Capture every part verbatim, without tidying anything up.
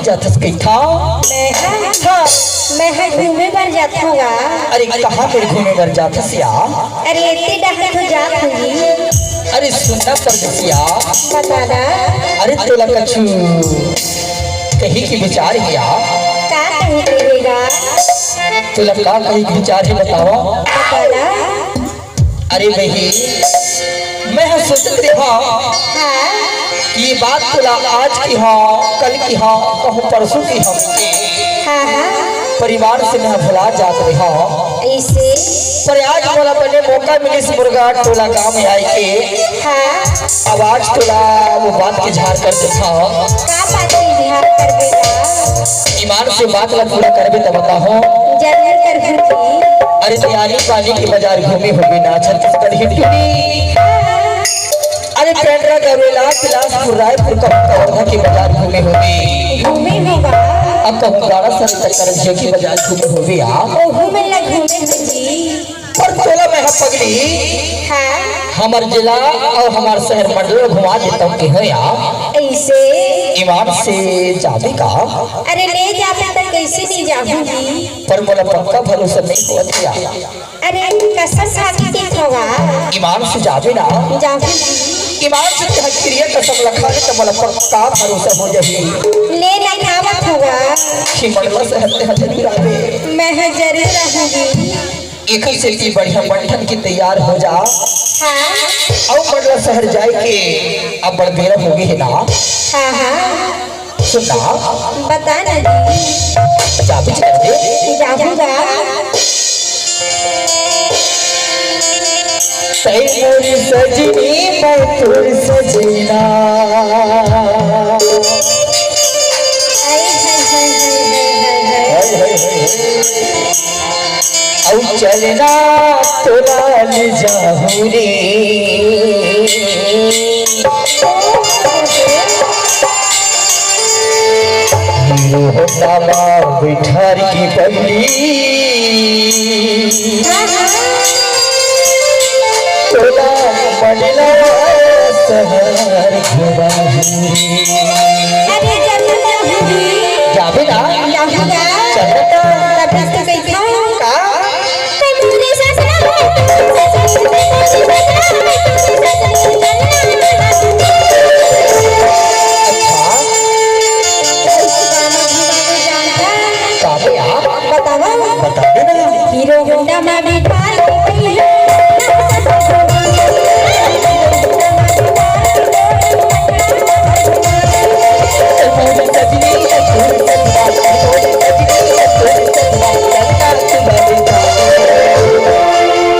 जाथस कहिथव? मैं ह, हाँ। मैं ह घूमे बर जाथव गा। अरे, कहाँ मेर घूमे बर जाथस या? अरे, एती डहर तो जात हूँ जी। अरे, सुन ना परदेसिया। बता ना। अरे, तोला कछु कहे के विचार हे या? का कहे के हे गा? तोला का कहे के विचार हे, बतावा। बता ना। अरे बहिनी, मैं ह सोचत रेहेंव हाँ। कि ये बात तोला आज किहेंव, कल किहेंव, कहूँ परसों किहेंव। हाँ, हाँ। परिवार से मैं भुला जात रेहेंव। अइसे? पर आज मोला बने मौका मिलिस मुरगा टोला गाँव में आए के। हाँ। अब आज तोला वो बात के इजहार कर देथंव। का बात के इजहार करबे गा? ईमान से बात ला पूरा करबे त बताहूँ। जरूर करहूँ जी। अरे, ते आनी बानी के बाजार घूमे होबे ना, छत्तीसगढ़ हिट। अरे, पेंड्रा, गौरेला, बिलासपुर, रायपुर, कहूँ कवर्धा के बाजार घूमे होबे। घूमे होबा। अब कहूँ गाड़ा सर तक कर के बाजार घूमे होबे आ। ओहू में ला घूमे हो जी। पर तोला मैं ह पगली, हाँ। हमर जिला अउ हमर शहर मंडल घुमा देथंव केहेंव या। अइसे? ईमान से जाबे का? अरे, ले जाबे त कइसे नइ जाहूँ जी? पर मोला पक्का भरोसा नइ होवत या। अरे, कसम खा के कहिथव गा। ईमान से जाबे ना? जाहूँ जी। ईमान से तैं ह किरिया कसम ला खा ले त मोला पक्का भरोसा हो जाही। ले ना, खावत हँव गा। कि मंडला शहर तैं ह जरूर आबे। मैं ह जरूर आहूँ जी। एखर सेती बढ़िया बन ठन के तैयार हो जा। हाँ। अउ मंडला शहर जाए के अब बड़ बेरा होगे हे ना। हाँ, हाँ। सुन ना। बता ना जी। जाबे जी। जाहूँ गा। तैं मोर सजनी, मैं तोर सजना। हाय, हाय, हाय। अउ चलना तोला ले जाहूँ रे। हीरो होंडा मा बैठार के पगली। तोला मंडला शहर घुमाहूँ रे। अरे जरूर जाहूँ जी। जाबे ना? जाहूँ गा। चल ना। तब तक तो कहिथंव। का? अच्छा। का बे आप? बतावा। बता दे ना। हीरो होंडा मा बैठार के पगली।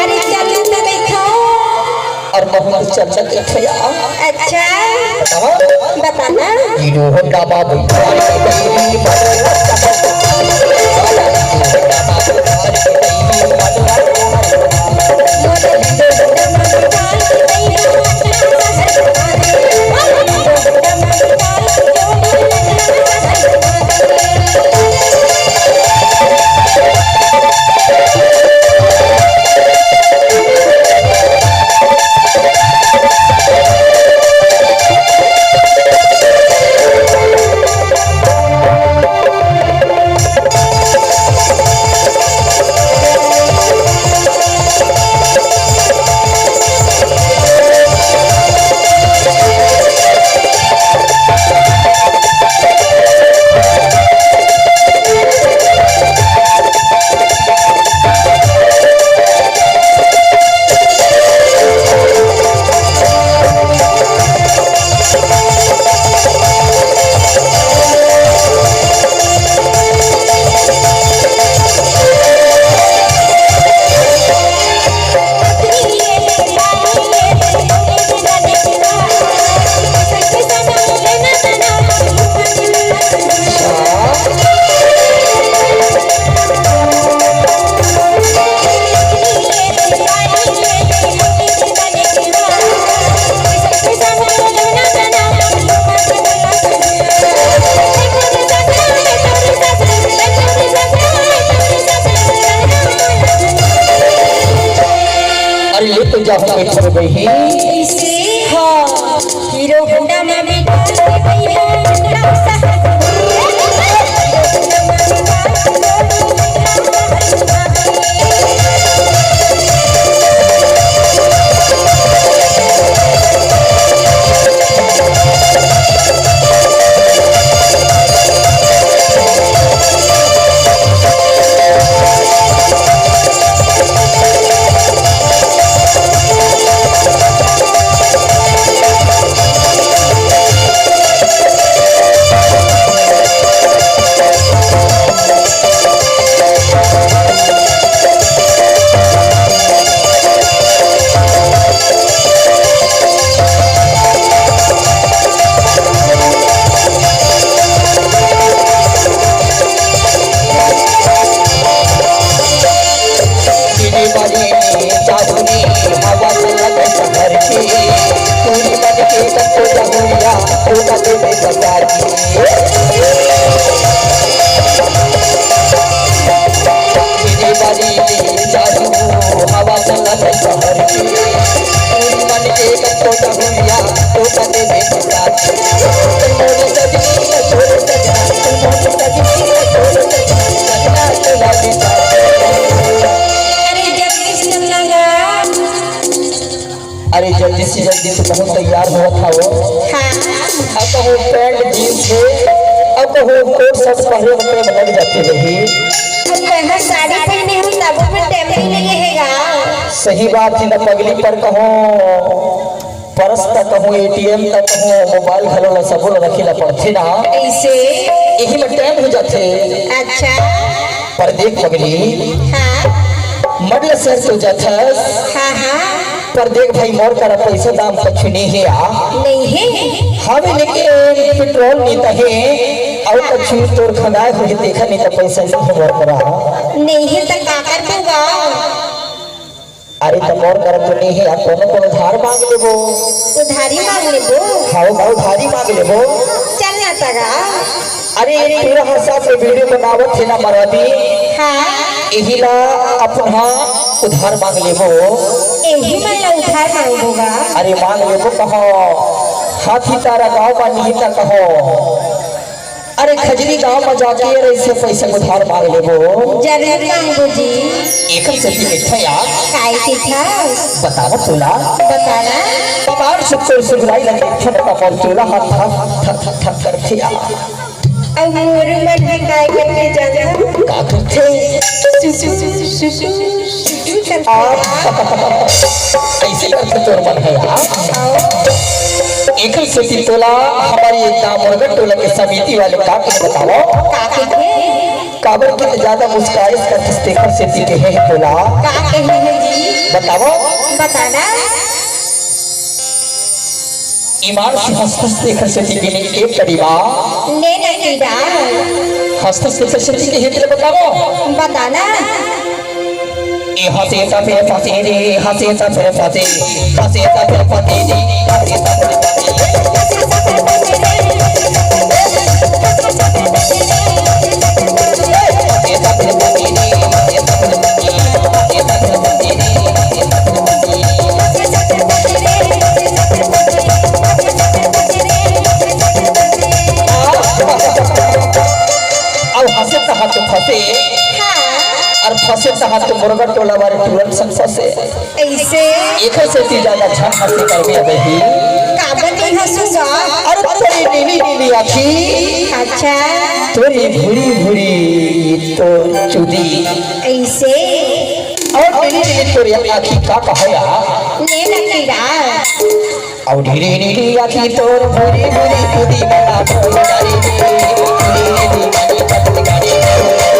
अरे चल ना बैठो। अउ बहुत चल सकत हे यार। अच्छा। बतावा। बता ना। हीरो होंडा बाबू। अरे ले तो जा, हम बैठे हो गई ही। हाँ, हीरो होंडा में बैठा के भैया, होंडा साहब। अरे जल्दी से जल्दी तो कहूँ तैयार होवत हवो। हाँ। अब कहूँ पैंट जींस हे, अब कहूँ कोट शर्ट पहने में टाइम लग जाथे नहीं। अब कहाँ साड़ी पहने हूँ तब में टाइम नहीं लगे हेगा। सही बात हे ना पगली, पर कहूँ पर्स त कहूँ, एटीएम त कहूँ, मोबाइल घलो ला सबो ला रखे ला पड़थे ना। ऐसे? यही में टाइम हो जाथे। अच्छा। पर देख पगली, हाँ। मंडला शहर तो जाथस, हाँ, हाँ। पर देख भाई, मोर करा पैसा दाम कछु नहीं हे आ। नहीं हे? हवे लेकिन पेट्रोल नहीं त हे, अउ कछु तोर खंगाए होही तेखर नहीं त पैसा नहीं हे मोर करा। नहीं हे त का करबो गा? अरे त मोर करा तो नहीं हे यार, कोनो कोनो उधार मांग लेबो। उधारी मांग लेबो? हाँ, हाँ, उधारी मांग लेबो। चल ना तगा। अरे ये पूरा हंसा के वीडियो बनावत हे ना मरादी। हाँ। यही ला अपन हाँ उधार मांग लेबो। यही मन ला उधार मांगबो गा। अरे मांग लेबो कहो, हाथी तारा गाँव मा निहित कहो। अरे खजरी गांव में जाके अरे इससे पैसा उधार मांग लेबो। जरूर मांगबो जी। एकर सेती बैठा यार। काय के था? बतावा तोला। बताना। पगार से तोर सुधराई लगे, फटका पर तोला हाथ थक थक थक थक करथे यार। अब मोर मन ह काय करथे जाना? का करथे? सु- सु- सु- सु- सु- सु- सु- करथे। आप ऐसे करथे तोर मन है यार। एकर सेती तोला हमर ये दामोरगढ़ टोला के समिति वाले का के बतावो? का कहिथे? काबर के ज्यादा मुस्काइस करथस तेकर सेती के हे तोला। का कहे हे जी? बतावो। बताना। ईमान से हंसथस तेकर सेती के नहीं एक कड़ी बा। ले नहीं दा। हंसथस तेकर सेती के हे तेला बतावो। बताना। ए हंसे त फेर फंसे रे, हंसे त फेर फंसे, हंसे त फेर फंसे रे, हंसे त फेर फंसे रे। अब हंसे त हाथ फंसे, हाँ। और फंसे त हाथ मुर्गा टोला वाले टूरन संग फंसे। ऐसे? एकर सेती ज्यादा झन हंसी करबे अबे ही। काबर नहीं हंसूंगा? अरे तोरी नीली नीली आँखी। अच्छा। तोरी भूरी भूरी तो चुदी। ऐसे? और नीली नीली तोरी आँखी का कहे यार? ले ना कीड़ा। और नीली नीली आँखी तोर भूरी भूरी चुदी बड़ा बोल गाड़ी रे। नीली नीली आँखी तोर गाड़ी रे।